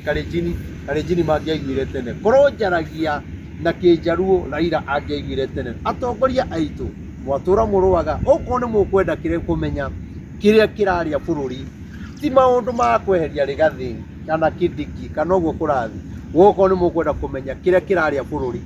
Kalenjini, Kalenjini mangĩaiguire tene. Korwo njaragia na kĩnjaruo Raila angĩaiguire tene. Atongoria aitũ mwatũra mũrũaga, okorwo nĩ mũkwenda kĩrĩa kũmenya kĩrĩa kĩrarĩa bũrũri, ti maũndũ ma kweheria Rigathĩ kana Kindiki kana ũguo kũrathiĩ. Okorwo nĩ mũkwenda kũmenya kĩrĩa kĩrarĩa bũrũri,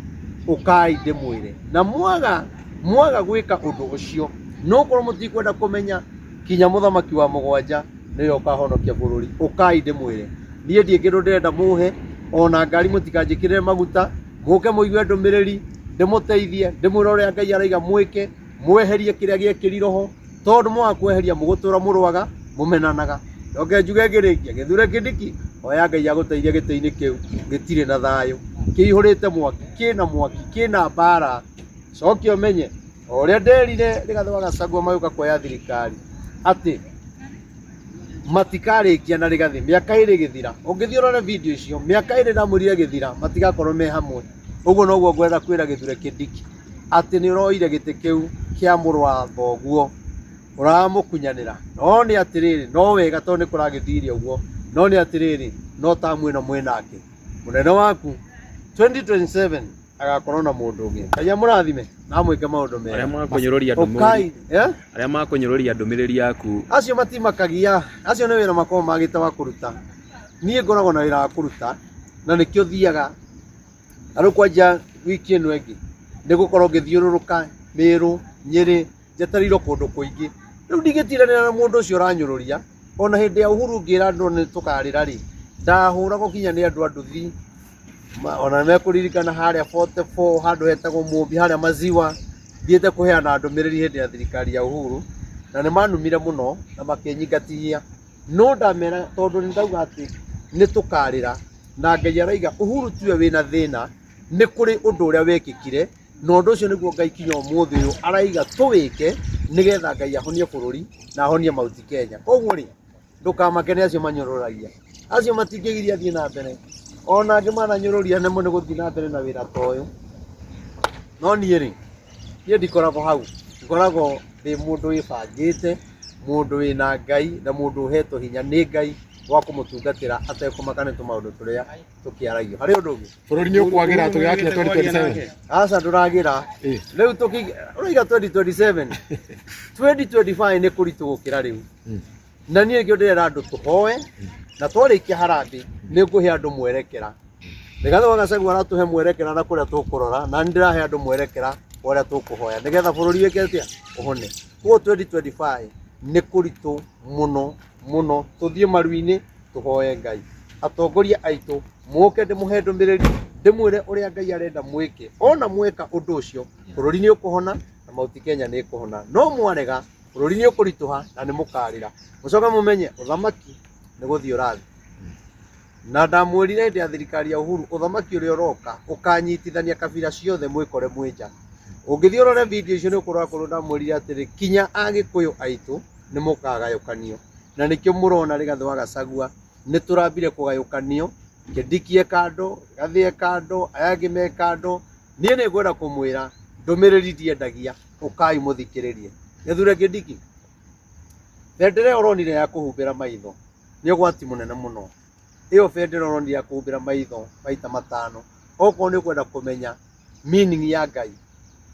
ũkai ndĩmwĩre. Na mwaga mwaga gwĩka ũndũ ũcio, no korwo mũtikwenda kũmenya, kinya mũthamaki wa mũgwanja nĩwe ũkahonokia bũrũri. Ũkai ndĩmwĩre, niĩ ndiĩ kĩndũ ndĩrenda mũhe, ona ngari mũtikanjĩkĩrĩre maguta, mũke mũigue ndũmĩrĩri, ndĩmũteithie, ndĩmwĩre ũrĩa Ngai araiga mwĩke, mweherie kĩrĩa gĩekĩrirwo ho, tondũ mwaga kweheria mũgũtũra mũrũaga, mũmenanaga. Njoke njuge ngĩrĩkia, Gĩthure Kindiki, hoya Ngai agũteithie gĩtĩ-inĩ kĩu, gĩtirĩ na thayũ, kĩihũrĩte mwaki, kĩna mwaki, kĩna mbara. Coke ũmenye, o ũrĩa nderire Rigathĩ wa Gachagua magĩũka kuoya thirikari, atĩ matikarĩkia na Rigathĩ mĩaka ĩrĩ ĩgĩthira. Ũngĩthiĩ ũrore video icio, mĩaka ĩrĩ ndamwĩrire ĩgĩthira, matigakorwo me hamwe. Ũguo noguo ngwenda kwĩra Gĩthure Kindiki, atĩ nĩ ũroire gĩtĩ kĩu kĩa mũrũ wa thoguo, ũramũkunyanĩra. No nĩ atĩrĩrĩ, no wega tondũ nĩ kũragĩthire ũguo, no nĩ atĩrĩrĩ, no tamu ĩno mwĩ nake. Mũnene waku 2027 agakorwo na mũndũ ũngĩ. Ngai amũrathime na amwĩke maũndũ mega. Arĩa makũnyũrũria ndũmĩrĩri Ũkai, eh? arĩa makũnyũrũria ndũmĩrĩri yaku. Acio matimakagia, acio nĩ wĩra makoragwo magĩte wa kũruta. Niĩ ngoragwo na wĩra wa kũruta na nĩkĩo thiaga. Na rĩu kwanja wiki ĩno ĩngĩ nĩ gũkorwo ngĩthiũrũrũka Mĩrũ, Nyĩrĩ, njetereirwo kũndũ kũingĩ. Rĩu ndingĩtindanĩra na mũndũ ũcio ũranyũrũria. Ona hĩndĩ ya Uhuru ngĩra andũ nĩ tũkarĩra rĩ, ndahũragwo nginya nĩ andũ a nduthi. Ona mekũririkana harĩa 44 handũ hetagwo Mũmbi harĩa Maziwa, thiĩte kũheana ndũmĩrĩri hĩndĩ ya thirikari ya Uhuru, na nĩ manumire mũno na makĩnyingatithia. No ndamera tondũ nĩ ndauga atĩ nĩ tũkarĩra, na Ngai araiga Uhuru tiwe wĩna thĩna, nĩ kũrĩ ũndũ ũrĩa wekĩkire, na ũndũ ũcio nĩguo Ngai kinya ũmũthĩ ũyũ araiga tũwĩke nĩgetha Ngai ahonie bũrũri na ahonie Mount Kenya. Koguo rĩ, ndũkamake nĩ acio manyũrũragia, acio matingĩgiria thiĩ na mbere, ona angĩ mananyũrũria nemwo nĩ gũthiĩ na mbere na wĩra ta ũyũ. No niĩ rĩ, niĩ ndikoragwo hau, ngoragwo ndĩ mũndũ wĩbangĩte, mũndũ wĩna Ngai na mũndũ ũhetwo hinya nĩ Ngai wa kũmũtungatĩra atekũmaka nĩ tũmaũndũ tũrĩa tũkĩaragio. Harĩ ũndũ ũngĩ? Bũrũri nĩ ũkwagĩra tũgĩgakinya 2027. Aca ndũragĩra. Rĩu tũkĩ ũraiga 2027. 2025 nĩ kũritũ gũkĩra rĩu. Na niĩ nĩkĩo ndĩrera andũ tũhoe na twarĩkia harambĩ nĩ ngũhe andũ mwerekera. Rigathĩ wa Gachagua aratũhe mwerekera na kũrĩa tũkũrora na nĩ ndĩrahe andũ mwerekera wa ũrĩa tũkũhoya nĩgetha bũrũri wĩke atĩa? Ũhone. Koguo 2025 nĩ kũritũ mũno mũno, tũthiĩ maru-inĩ tũhoe Ngai. Atongoria aitũ mũke ndĩmũhe ndũmĩrĩri ndĩmwĩre ũrĩa Ngai arenda mwĩke. Ona mweka ũndũ ũcio bũrũri nĩ ũkũhona na Mount Kenya nĩ ĩkũhona. No mwarega bũrũri nĩ ũkũritũha na nĩ mũkarĩra. Mũcoke mũmenye ũthamaki nĩ gũthiĩ ũrathiĩ. Na ndamwĩrire hĩndĩ ya thirikari ya Uhuru, ũthamaki ũrĩa ũroka ũkanyitithania kabira ciothe mwĩkore mwĩ nja. Ũngĩthiĩ ũrore video icio nĩ ũkũrora kũrĩa ndamwĩrire atĩrĩ, kinya Agĩkũyũ aitũ nĩ mũkagayũkanio. Na nĩkĩo mũrona Rigathĩ wa Gachagua nĩ tũrambire kũgayũkanio, Kindiki e kando, Rigathĩ e kando, aya angĩ me kando. Niĩ nĩ ngwenda kũmwĩra ndũmĩrĩri ndiendagia, ũkai mũthikĩrĩrie. Gĩthure Kindiki, bendera ĩyo ũronire ya kũhumbĩra maitho nĩ ũgwati mũnene mũno. Ĩyo bendera ũronire ya kũhumbĩra maitho maita matano, okorwo nĩ ũkwenda kũmenya meaning ya Ngai,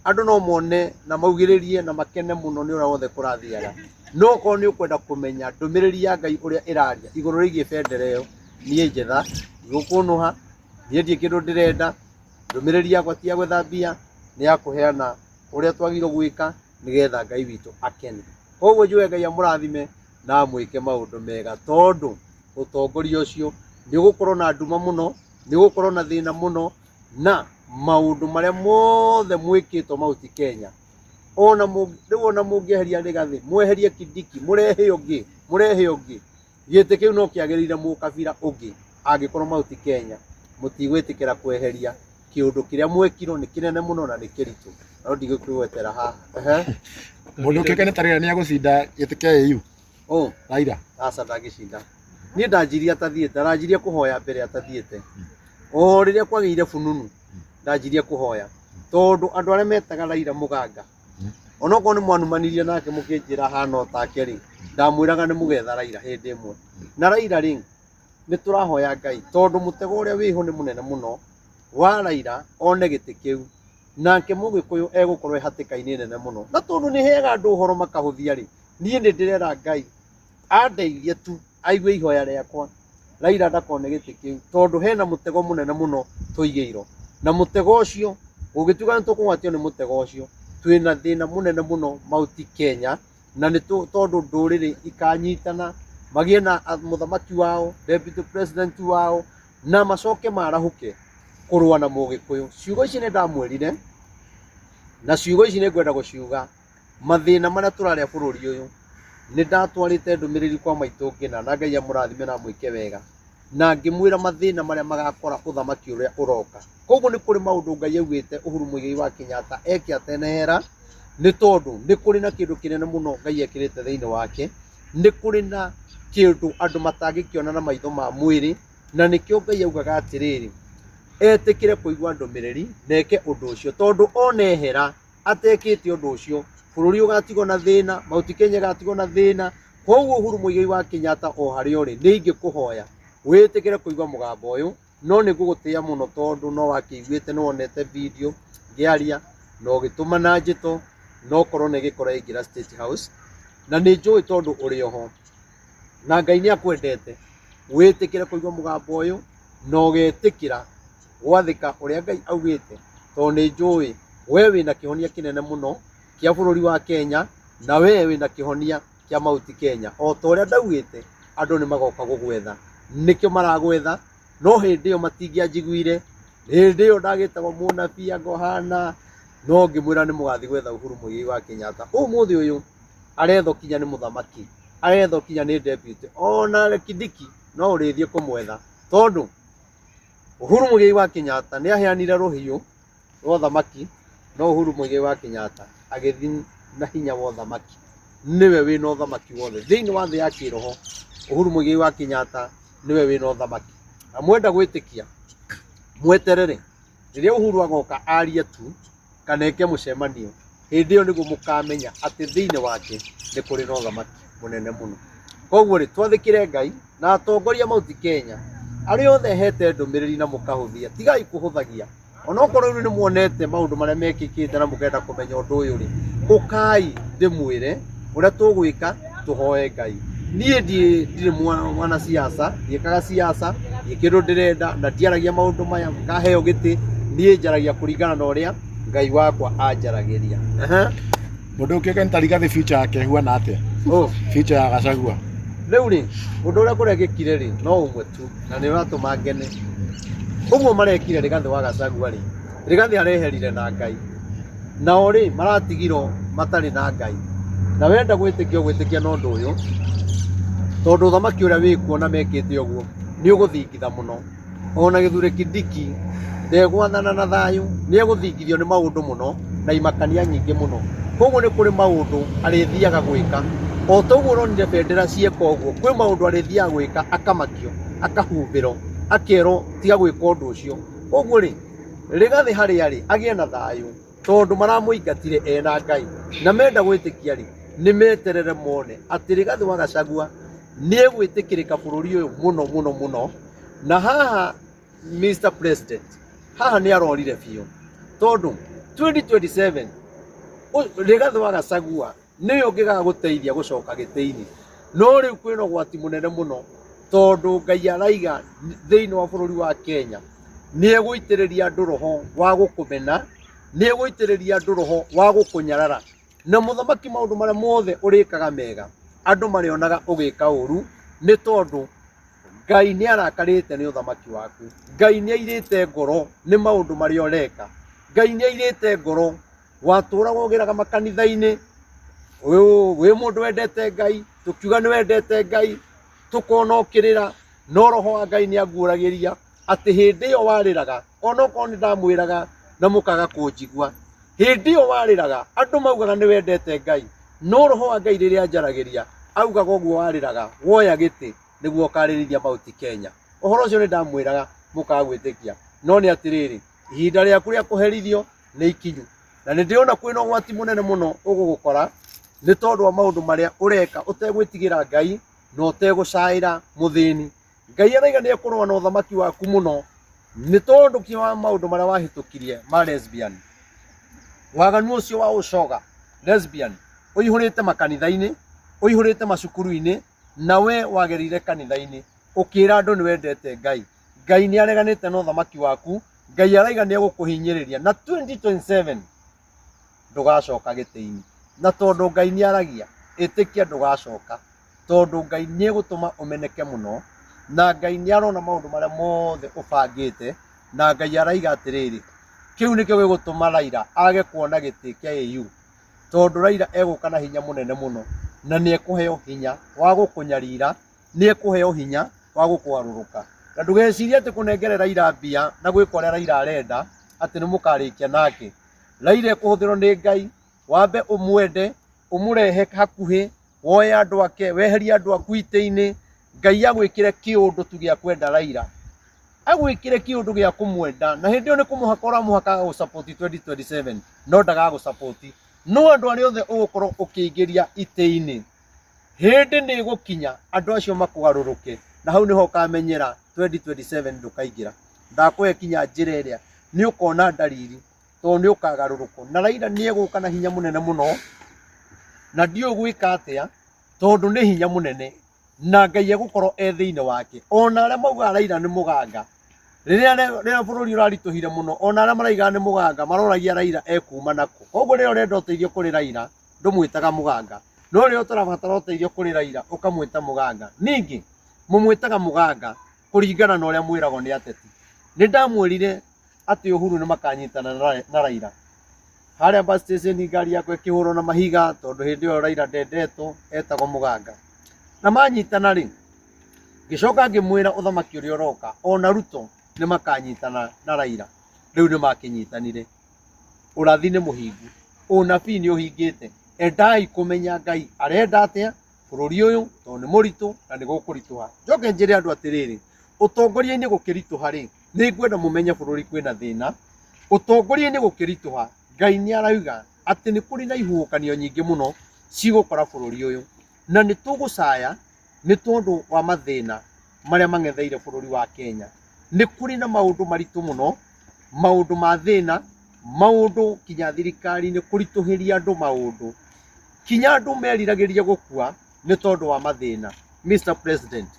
andũ no mone na maugĩrĩrie na makene mũno nĩ ũrĩa wothe kũrathiaga. No okorwo nĩ ũkwenda kũmenya ndũmĩrĩri ya Ngai ũrĩa ĩraria igũrũ rĩgiĩ bendera ĩyo, niĩ njetha, ndigũkũnũha, niĩ ndirĩ kĩndũ ndĩrenda, ndũmĩrĩri yakwa ti ya gwetha mbia, nĩ ya kũheana ũrĩa twagĩrĩirwo gwĩka nĩgetha Ngai witũ akene. Koguo njuge Ngai amũrathime na amwĩke maũndũ mega, tondũ ũtongoria ũcio nĩ ũgũkorwo na nduma mũno, nĩ ũgũkorwo na thĩna mũno, na maũndũ marĩa mothe mwĩkĩtwo Mount Kenya, ona rĩu ona mũngĩeheria Rigathĩ, mweherie Kindiki, mũrehe ũngĩ, mũrehe ũngĩ, gĩtĩ kĩu no kĩagĩrĩire mũkabira ũngĩ angĩkorwo Mount Kenya mũtigwĩtĩkĩra kweheria kĩũndũ kĩrĩa mwekirwo nĩ kĩnene mũno na nĩ kĩritũ, no ndigũkĩgwetera haha. Ehe. Mũndũ ũkĩũkaine ta Raila nĩ agũcinda gĩtĩ kĩa AU? Ũ? Raila. Aca ndangĩcinda. Niĩ ndanjirie atathiĩte, aranjirie kũhoya mbere atathiĩte. O rĩrĩa kwagĩire fununu, ndanjirie kũhoya. Tondũ andũ arĩa metaga Raila mũganga, onokorwo nĩ mwanumanirie nake mũkĩnjĩra hana o take rĩ, ndamwĩraga nĩ mũgetha Raila hĩndĩ ĩmwe. Na Raila rĩ, Nĩ tũrahoya Ngai tondũ mũtego ũrĩa wĩho nĩ mũnene mũno wa Raila one gĩtĩ kĩu, nake Mũgĩkũyũ egũkorwo e hatĩka-inĩ nene mũno. Na tondũ nĩ heaga andũ ũhoro makahũthia rĩ, niĩ nĩ ndĩrera Ngai andeithie tu aigue ihoya rĩakwa, Raila ndakone gĩtĩ kĩu, tondũ hena mũtego mũnene mũno tũigĩirwo. Na mũtego ũcio, gũgĩtuĩka nĩ tũkũgwatio nĩ mũtego ũcio, twĩna thĩna mũnene mũno Mount Kenya, na nĩ tondũ ndũrĩrĩ ikanyitana, magĩe na mũthamaki wao, deputy president wao, na macoke marahũke kũrũa na Mũgĩkũyũ. Ciugo ici nĩ ndamwĩrire, na ciugo ici nĩ ngwenda gũciuga. Mathĩna marĩa tũrarĩa bũrũri ũyũ, nĩ ndatwarĩte ndũmĩrĩri kwa maitũ Ngĩna, na Ngai amũrathime na amwĩke wega, na ngĩmwĩra mathĩna marĩa magakora ũthamaki ũrĩa ũroka. Koguo nĩ kũrĩ maũndũ Ngai augĩte Uhuru Muigai wa Kenyatta eke atenehera, nĩ tondũ nĩ kũrĩ na kĩndũ kĩnene mũno Ngai ekĩrĩte thĩinĩ wake, nĩ kũrĩ na kĩndũ andũ matangĩkĩona na maitho ma mwĩrĩ, na nĩkĩo Ngai augaga atĩrĩrĩ, etĩkĩre kũigua ndũmĩrĩri na eke ũndũ ũcio, tondũ onehera atekĩte ũndũ ũcio, bũrũri ũgatigwo na thĩna, Mount Kenya ĩgatigwo na thĩna. Koguo Uhuru Muigai wa Kenyatta o harĩa ũrĩ, nĩ ingĩkũhoya wĩtĩkĩre kũigua mũgambo ũyũ, no nĩ ngũgũtĩĩa mũno tondũ no wakĩiguĩte, nĩ wonete video ngĩaria na ũgĩtũma na njĩto, na ũkorwo nĩ ĩgĩkorwo yaingĩra State House, na nĩ njũĩ tondũ ũrĩ oho na Ngai nĩ akwendete, wĩtĩkĩre kũigua mũgambo ũyũ na ũgetĩkĩra gwathĩka ũrĩa Ngai augĩte, tondũ nĩ njũĩ we wĩna kĩhonia kĩnene mũno kĩa bũrũri wa Kenya, na we wĩna kĩhonia kĩa Mount Kenya. O ta ũrĩa ndaugĩte, andũ nĩ magoka gũgwetha, nĩkĩo maragwetha, no hĩndĩ ĩyo matingĩanjiguire, hĩndĩ ĩyo ndagĩtagwo mũnabii anga ũhana, no ngĩmwĩra nĩ mũgathiĩ gwetha Uhuru Muigai wa Kenyatta. Ũmũthĩ ũyũ arethwo kinya nĩ mũthamaki, arethwo kinya nĩ deputy, ona Kindiki no ũrĩthiĩ kũmwetha, tondũ Uhuru Muigai wa Kenyatta nĩ aheanire rũhiũ rwa ũthamaki, no Uhuru Muigai wa Kenyatta agĩthiĩ na hinya wa ũthamaki. Nĩwe wĩna ũthamaki wothe thĩinĩ wa thĩ ya kĩroho. Uhuru Muigai wa Kenyatta nĩwe wĩna ũthamaki. Na mwenda gwĩtĩkia mweterere rĩrĩa Uhuru agoka arie tu kana eke mũcemanio, hĩndĩ ĩyo nĩguo mũkamenya atĩ thĩinĩ wake nĩ kũrĩ na ũthamaki mũnene mũno. Koguo rĩ, twathĩkĩre Ngai na atongoria Mount Kenya arĩa othe hete ndũmĩrĩri na mũkahũthia, tigai kũhũthagia. Onokorwo rĩu nĩ muonete maũndũ marĩa mekĩkĩte na mũkenda kũmenya ũndũ ũyũ rĩ, ũkai ndĩmwĩre ũrĩa tũgwĩka, tũhoe Ngai. Niĩ ndirĩ mwana siasa, ndiĩkaga siasa, ndirĩ kĩndũ ndĩrenda na ndiaragia maũndũ maya ngaheo gĩtĩ, niĩ njaragia kũringana na ũrĩa Ngai wakwa anjaragĩria. Mũndũ ũkĩũka nĩ ta Rigathĩ future yake ĩhuana atĩa? Oh. Future ya Gachagua. Rĩu rĩ, ũndũ ũrĩa kũrekĩkire rĩ, no ũmwe tu, na nĩ ũratũma ngene. Ũguo marekire Rigathĩ wa Gachagua rĩ, Rigathĩ areherire na Ngai. Nao rĩ, maratigirwo matarĩ na Ngai. Na wenda gwĩtĩkia ũgwĩtĩkia na ũndũ ũyũ, tondũ ũthamaki ũrĩa wĩkuo na mekĩte ũguo, nĩ ũgũthingitha mũno. Ona Gĩthure Kindiki ndegwathana na thayũ, nĩ egũthingithio nĩ maũndũ mũno na imakania nyingĩ mũno. Koguo nĩ kũrĩ maũndũ arĩthiaga gwĩka. O ta ũguo ũronire bendera cieka ũguo, kwĩ maũndũ arĩthiaga gwĩka akamakio, akahumbĩrwo, akerwo tiga gwĩka ũndũ ũcio. Koguo rĩ, Rigathĩ harĩa arĩ agĩe na thayũ, tondũ maramũingatire ena Ngai. Na menda gwĩtĩkia rĩ, nĩ meterere mone atĩ Rigathĩ wa Gachagua nĩ egwĩtĩkĩrĩka bũrũri ũyũ mũno mũno mũno. Na haha Mr President, haha nĩ arorire biũ, tondũ 2027 Rigathĩ wa Gachagua nĩwe ũngĩgagũteithia gũcoka gĩtĩ-inĩ. No rĩu kwĩna ũgwati mũnene mũno, tondũ Ngai araiga thĩinĩ wa bũrũri wa Kenya nĩ egũitĩrĩria andũ roho wa gũkũmena, nĩ egũitĩrĩria andũ roho wa gũkũnyarara. Na mũthamaki maũndũ marĩa mothe ũrĩkaga mega, andũ marĩonaga ũgĩka ũru, nĩ tondũ Ngai nĩ arakarĩte nĩ ũthamaki waku. Ngai nĩ airĩte ngoro nĩ maũndũ marĩa ũreka. Ngai nĩ airĩte ngoro, watũraga ũgĩraga makanitha-inĩ, wĩ mũndũ wendete Ngai, tũkiuga nĩ wendete Ngai, tũkona ũkĩrĩra, no roho wa Ngai nĩ anguũragĩria atĩ hĩndĩ ĩyo warĩraga, onokorwo nĩ ndamwĩraga na mũkaga kũnjigua, hĩndĩ ĩyo warĩraga andũ maugaga nĩ wendete Ngai, no roho wa Ngai rĩrĩa anjaragĩria augaga ũguo warĩraga woya gĩtĩ nĩguo ũkarĩrithia Mount Kenya. Ũhoro ũcio nĩ ndamwĩraga mũkaga gwĩtĩkia, no nĩ atĩrĩrĩ, ihinda rĩaku rĩa kũherithio nĩ ikinyu, na nĩ ndĩrona kwĩna ũgwati mũnene mũno ũgũgũkora nĩ tondũ wa maũndũ marĩa ũreka ũtegwĩtigĩra Ngai na ũtegũcaĩra mũthĩni. Ngai araiga nĩ ekũrũa na ũthamaki waku mũno nĩ tondũ ki wa maũndũ marĩa wahĩtũkirie ma lesbian. Waganu ũcio wa ũcoga lesbian ũihũrĩte makanitha-inĩ, ũihũrĩte macukuru-inĩ, na we wagereire kanitha-inĩ ũkĩra andũ nĩ wendete Ngai. Ngai nĩ areganĩte na ũthamaki waku, Ngai araiga nĩ egũkũhinyĩrĩria na 2027 ndũgacoka gĩtĩ-inĩ. Na tondũ Ngai nĩ aragia, ĩtĩkia ndũgacoka, tondũ Ngai nĩ egũtũma ũmeneke mũno, na Ngai nĩ arona maũndũ marĩa mothe ũbangĩte, na Ngai araiga atĩrĩrĩ, kĩu nĩkĩo gĩgũtũma Raila age kuona gĩtĩ kĩa AU, tondũ Raila egũka na hinya mũnene mũno, na nĩ ekũheo hinya wa gũkũnyarira, nĩ ekũheo hinya wa gũkũgarũrũka. Na ndũgecirie atĩ kũnengere Raila mbia na gwĩka ũrĩa Raila arenda atĩ nĩ mũkarĩkia nake. Raila ekũhũthĩrwo nĩ Ngai, wambe ũmwende, ũmũrehe hakuhĩ, woe andũ ake, weherie andũ aku itĩ-inĩ, Ngai agwĩkĩre kĩũndũ tu gĩa kwenda Raila, agwĩkĩre kĩũndũ gĩa kũmwenda, na hĩndĩ ĩyo nĩ kũmũhaka ũramũhaka agagũ support 2027, no ndagagũ support. No andũ arĩa othe ũgũkorwo ũkĩingĩria itĩ-inĩ, hĩndĩ nĩ ĩgũkinya andũ acio makũgarũrũke, na hau nĩho ũkamenyera 2027 ndũkaingĩra. Ndakũhe kinya njĩra ĩrĩa nĩ ũkona ndariri, tondũ nĩ ũkagarũrũkwo. Na Raila nĩ egũka na hinya mũnene mũno, na ndiũĩ gwĩka atĩa, tondũ nĩ hinya mũnene, na Ngai egũkorwo e thĩinĩ wake. Ona arĩa maugaga Raila nĩ mũganga, rĩrĩa bũrũri ũraritũhire mũno, ona arĩa maraigaga nĩ mũganga maroragia Raila ekuma nakũ. Koguo rĩrĩa ũrenda ũteithio kũrĩ Raila, ndũmwĩtaga mũganga, no rĩrĩa ũtarabatara ũteithio kũrĩ Raila ũkamwĩta mũganga. Ningĩ mũmwĩtaga mũganga kũringana na ũrĩa mwĩragwo nĩ ateti. Nĩ ndamwĩrire atĩ Uhuru nĩ makanyitana na Raila harĩa bus station, ngari yakwa ĩkĩhũrwo na mahiga tondũ hĩndĩ ĩyo Raila ndendetwo, etagwo mũganga. Na manyitana rĩ, ngĩcoka ngĩmwĩra ũthamaki ũrĩa ũroka ona Ruto nĩ makanyitana na Raila. Rĩu nĩ makĩnyitanire. Ũrathi nĩ mũhingu, ũnabii nĩ ũhingĩte. Endai kũmenya Ngai arenda atĩa bũrũri ũyũ, tondũ nĩ mũritũ na nĩ gũkũritũha. Njoke njĩre andũ atĩrĩrĩ, ũtongoria-inĩ gũkĩritũha rĩ, nĩ ngwenda mũmenye bũrũri kwĩna thĩna. Ũtongoria-inĩ gũkĩritũha, Ngai nĩ arauga atĩ nĩ kũrĩ na ihuhũkanio nyingĩ mũno cigũkora bũrũri ũyũ, na nĩ tũgũcaya nĩ tondũ wa mathĩna marĩa mang'etheire bũrũri wa Kenya. Nĩ kũrĩ na maũndũ maritũ mũno, maũndũ ma thĩna, maũndũ kinya thirikari-inĩ kũritũhĩria andũ maũndũ, kinya andũ meriragĩria gũkua nĩ tondũ wa mathĩna. Mr President,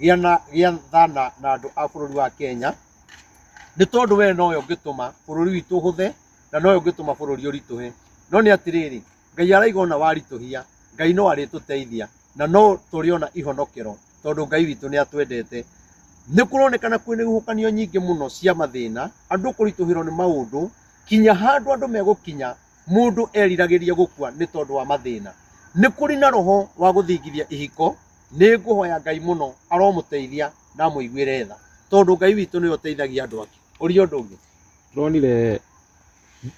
gĩa na gĩa tha na andũ a bũrũri wa Kenya, nĩ tondũ we nowe ũngĩtũma bũrũri witũ ũhũthe na nowe ũngĩtũma bũrũri ũritũhe. No nĩ atĩrĩrĩ, Ngai araiga ona waritũhia, Ngai no arĩtũteithia na no tũrĩona ihonokero, tondũ Ngai witũ nĩ atwendete. Nĩ kũronekana kwĩna ihuhũkanio nyingĩ mũno cia mathĩna, andũ kũritũhĩrwo nĩ maũndũ, kinya handũ andũ megũkinya mũndũ eriragĩria gũkua nĩ tondũ wa mathĩna. Nĩ kũrĩ na roho wa gũthingithia ihiko, nĩ ngũhoya Ngai mũno aromũteithia na amũiguĩre tha, tondũ Ngai witũ nĩwe ũteithagia andũ ake. Ũria ũndũ ũngĩ. Turonire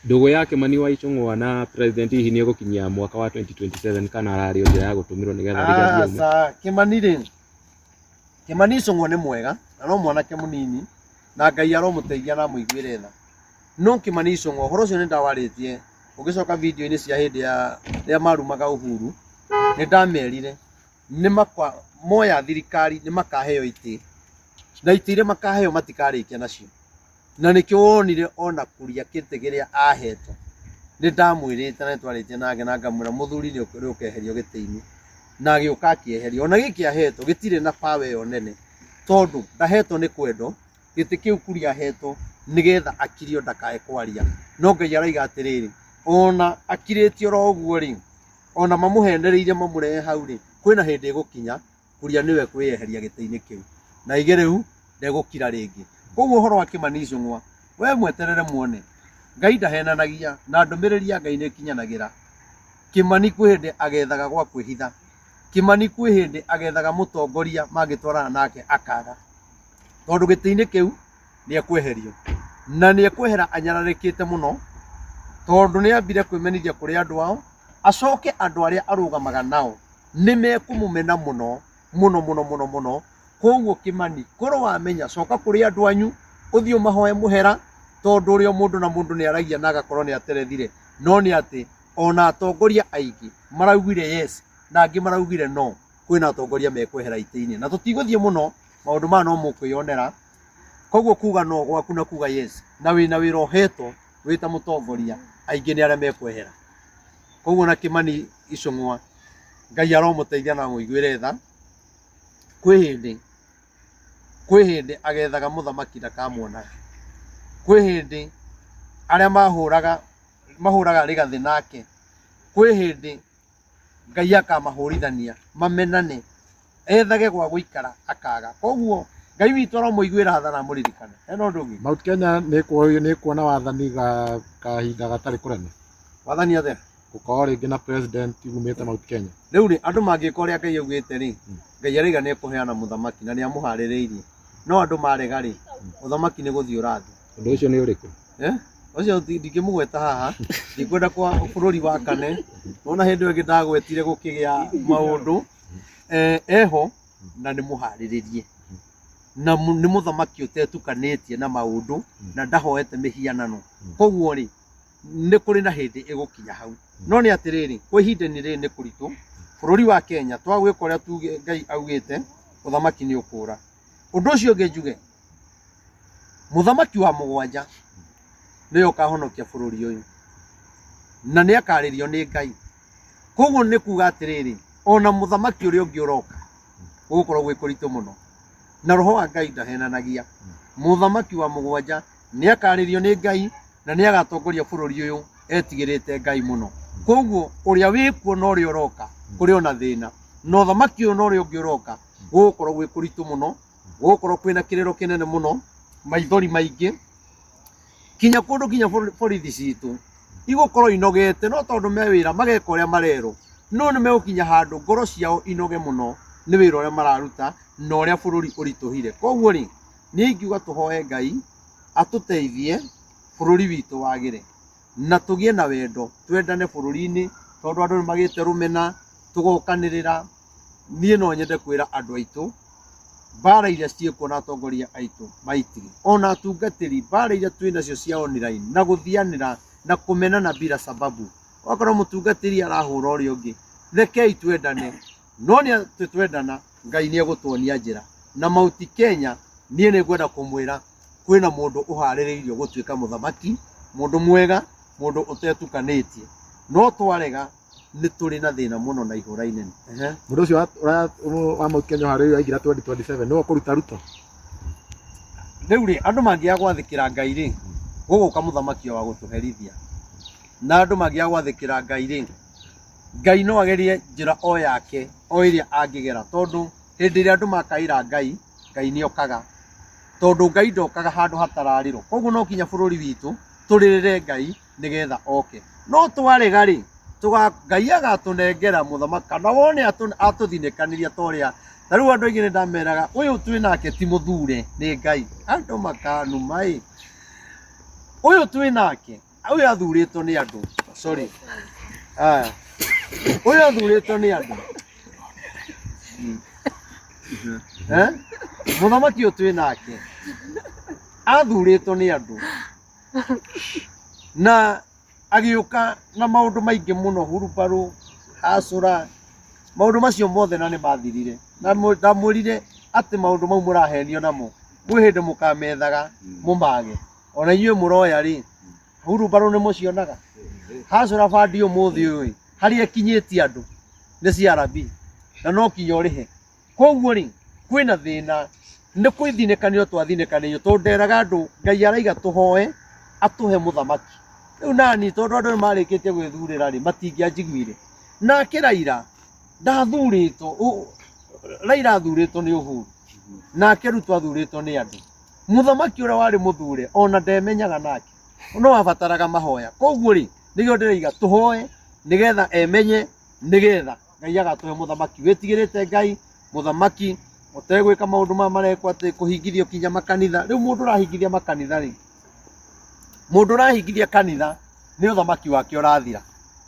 ndũgũ ya Kimani wa Ichung'wa na president hihi nĩ ĩgũkinyia mwaka wa 2027 kana ararĩ o njĩra ya gũtũmĩrwo nĩgetha Rigathi aume? Aca, Kimani rĩ, Kimani Ichung'wa nĩ mwega na no mwanake mũnini, na Ngai aromũteithia na amũiguĩre tha. No Kimani Ichung'wa, ũhoro ũcio nĩ ndawarĩtie ũgĩcoka video-inĩ cia hĩndĩ ya rĩrĩa marumaga Uhuru, nĩ ndamerire nĩ makwa moya thirikari nĩ makaheo itĩ, na itĩ iria makaheo matikarĩkia nacio. Na nĩkĩo wonire ona Kuria kĩtĩ kĩrĩa ahetwo, nĩ ndamwĩrĩte na nĩ twarĩtie nake na ngamwĩra mũthuri nĩ ũkeherio gĩtĩ-inĩ, na agĩũka akĩeherio. Ona gĩkĩ ahetwo gĩtirĩ na power ĩyo nene, tondũ ndahetwo nĩ kwendwo, gĩtĩ kĩu Kuria ahetwo nĩgetha akirio ndakae kwaria. No Ngai araiga atĩrĩrĩ, ona akirĩtio oro ũguo rĩ, ona mamũhenereirie mamũrehe hau rĩ, kwĩna hĩndĩ ĩgũkinya Kuria nĩwe kwĩyeheria gĩtĩ-inĩ kĩu, na aige rĩu ndegũkira rĩngĩ. Koguo ũhoro wa Kimani Ichung'wa, we mweterere muone. Ngai ndahenanagia na ndũmĩrĩri ya Ngai nĩ ĩkinyanagĩra. Kimani kwĩ hĩndĩ agethaga gwa kwĩhitha. Kimani kwĩ hĩndĩ agethaga mũtongoria mangĩtwarana nake akaga, tondũ gĩtĩ-inĩ kĩu nĩ ekweherio, na nĩ ekwehera anyararĩkĩte mũno, tondũ nĩ ambire kwĩmenithia kũrĩ andũ ao, acoke andũ arĩa arũgamaga nao nĩ mekũmũmena mũno mũno mũno mũno mũno. Koguo Kimani, korwo wamenya, coka kũrĩ andũ anyu, ũthiĩ ũmahoe mũhera, tondũ ũrĩa mũndũ na mũndũ nĩ aragia na agakorwo nĩ aterethire. No nĩ atĩ ona atongoria aingĩ maraugire yes na angĩ maraugire no, kwĩna atongoria mekwehera itĩ-inĩ, na tũtigũthiĩ mũno. Maũndũ maya no mũkwĩyonera. Koguo kuga no gwaku na kuga yes, na wĩna wĩra ũhetwo wĩ ta mũtongoria, aingĩ nĩ arĩa mekwehera. Koguo na Kimani Ichung'wa, Ngai aromũteithia na amũiguĩre tha. Kwĩ hĩndĩ, kwĩ hĩndĩ agethaga mũthamaki ndakamuonaga. Kwĩ hĩndĩ arĩa mahũraga mahũraga rĩgathĩ nake, kwĩ hĩndĩ Ngai akamahũrithania mamenane, ethage gwa gũikara akaga. Koguo Ngai witũ aromũiguĩra tha na amũririkane. Hena ũndũ ũngĩ? Mount Kenya nĩ ĩkuona wathani ga kahinda gatarĩ kũnene. Wathani atĩa? Gũkorwo rĩngĩ na president umĩte Mount Kenya. Rĩu rĩ, andũ mangĩka ũrĩa Ngai augĩte rĩ, Ngai araiga nĩ ekũheana mũthamaki na nĩ amũharĩrĩirie. No andũ marega rĩ, ũthamaki nĩ gũthiĩ ũrathiĩ. Ũndũ ũcio nĩ ũrĩkũ? Eh? Ũcio ndingĩmũgweta haha, ndikwenda kwa bũrũri wa kane. Nona hĩndĩ ĩyo ĩngĩ ndagwetire gũkĩgĩa maũndũ. Eho na nĩ mũharĩrĩrie. Na nĩ mũthamaki ũtetukanĩtie na maũndũ na ndahoete mĩhianano. Koguo rĩ, nĩ kũrĩ na hĩndĩ ĩgũkinya hau. No nĩ atĩrĩrĩ, kwa ihinda-inĩ rĩrĩ nĩ kũritũ. Bũrũri wa Kenya twagwĩka ũrĩa tuge Ngai augĩte, ũthamaki nĩ ũkũra. Ũndũ ũcio ũngĩ njuge, mũthamaki wa mũgwanja nĩwe ũkahonokia bũrũri ũyũ na nĩ akarĩrio nĩ Ngai. Koguo nĩ kuga atĩrĩrĩ, ona mũthamaki ũrĩa ũngĩ ũroka gũgũkorwo gwĩ kũritũ mũno, na roho wa Ngai ndahenanagia. Mũthamaki wa mũgwanja nĩ akarĩrio nĩ Ngai na nĩ agatongoria bũrũri ũyũ etigĩrĩte Ngai mũno. Koguo ũrĩa wĩkuo na ũrĩa ũroka kũrĩ ona thĩna, na ũthamaki ũyũ na ũrĩa ũngĩ ũroka gũgũkorwo gwĩ kũritũ mũno, gũgũkorwo kwĩna kĩrĩro kĩnene mũno, maithori maingĩ, kinya kũndũ kinya borithi citũ igũkorwo inogete, no tondũ me wĩra mageka ũrĩa marerwo, no nĩ megũkinya handũ ngoro ciao inoge mũno nĩ wĩra ũrĩa mararuta na ũrĩa bũrũri ũritũhire. Koguo rĩ, niĩ ingiuga tũhoe Ngai atũteithie bũrũri witũ wagĩre na tũgĩe na wendo, twendane bũrũri-inĩ, tondũ andũ nĩ magĩte rũmena, tũgokanĩrĩra. Niĩ no nyende kwĩra andũ aitũ mbara iria ciĩkuo na atongoria aitũ maitige, ona atungatĩri, mbara iria twĩ nacio cia online na gũthianĩra na kũmenana bila sababu. Wakorwo mũtungatĩri arahũra ũrĩa ũngĩ, rekei twendane, no nĩ atĩ twendana Ngai nĩ egũtuonia njĩra. Na Mount Kenya niĩ nĩ ngwenda kũmwĩra kwĩna mũndũ ũharĩrĩirio gũtuĩka mũthamaki, mũndũ mwega, mũndũ ũtetukanĩtie. No twarega nĩ tũrĩ na thĩna mũno na ihũra inene. Ehe. Mũndũ ũcio wa Mount Kenya ũharĩrĩirio aingĩra 2027 nĩwe ũkũruta Ruto. Rĩu rĩ, andũ mangĩaga gwathĩkĩra Ngai rĩ, gũgũka mũthamaki wa gũtũherithia. Na andũ mangĩaga gwathĩkĩra Ngai rĩ, Ngai no agerie njĩra o yake o ĩrĩa angĩgera, tondũ hĩndĩ ĩrĩa andũ makaĩra Ngai, Ngai nĩ okaga. Tondũ Ngai ndokaga handũ hatararĩrwo. Koguo no nginya bũrũri witũ tũrĩrĩre Ngai nĩgetha oke. No twarega rĩ, Ngai agatũnengera mũthamaki, kana wone atũthinĩkanĩria ta ũrĩa. Ta rĩu andũ aingĩ nĩ ndameraga, ũyũ twĩ nake ti mũthure nĩ Ngai. Andũ makanuma ĩ. Ũyũ twĩ nake, ũyũ athurĩtwo nĩ andũ. Sorry. Aya. Ũyũ athurĩtwo nĩ andũ. Eh? Mũthamaki ũyũ twĩ nake athurĩtwo nĩ andũ na agĩũka na maũndũ maingĩ mũno, hurubarũ, hacũra, maũndũ macio mothe na nĩ mathirire. Na ndamwĩrire atĩ maũndũ mau mũrahenio namo kwĩ hĩndĩ mũkamethaga mũmage. Ona inyuĩ mũroya rĩ, hurubarũ nĩ mũcionaga, hacũra bandi ũmũthĩ ũyũ ĩ, harĩa ĩkinyĩtie andũ nĩ CRB na no kinya ũrĩhe. Koguo rĩ, kwĩna thĩna, nĩ kwĩthinĩkanĩrio twathinĩkanĩirio, tondũ nderaga andũ Ngai araiga tũhoe atũhe mũthamaki. Rĩu nani tondũ andũ nĩ marĩkĩtie gwĩthurĩra rĩ, matingĩanjiguire. Nake Raila ndathurĩtwo, Raila athurĩtwo nĩ Uhuru, nake Ruto athurĩtwo nĩ andũ. Mũthamaki ũrĩa warĩ mũthure ona ndemenyaga nake, no abataraga mahoya. Koguo rĩ, nĩkĩo ndĩraiga tũhoe nĩgetha emenye, nĩgetha Ngai agatũhe mũthamaki wĩtigĩrĩte Ngai, mũthamaki ũtegwĩka maũndũ maya marekwo atĩ kũhingithio kinya makanitha. Rĩu mũndũ ũrahingithia makanitha rĩ, mũndũ ũrahingithia kanitha nĩ ũthamaki wake ũrathira.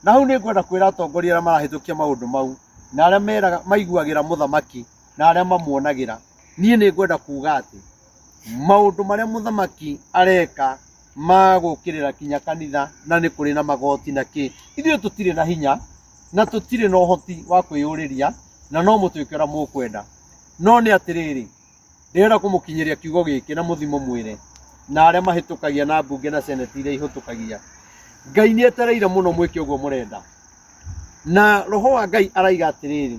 Na hau nĩ ngwenda kwĩra atongoria arĩa marahĩtũkia maũndũ mau na arĩa meraga maiguagĩra mũthamaki na arĩa mamuonagĩra, niĩ nĩ ngwenda kuga atĩ maũndũ marĩa mũthamaki areka ma gũkĩrĩra kinya kanitha na nĩ kũrĩ na magoti na kĩ, ithuĩ tũtirĩ na hinya na tũtirĩ na ũhoti wa kwĩyũrĩria na no mũtuĩke ũrĩa mũkwenda. No nĩ atĩrĩrĩ, Ndĩrenda kũmũkinyĩria kiugo gĩkĩ na mũthi mũmwĩre na arĩa mahĩtũkagia na mbunge na seneti iria ihĩtũkagia. Ngai nĩ etereire mũno mwĩke ũguo mũrenda. Na roho wa Ngai araiga atĩrĩrĩ,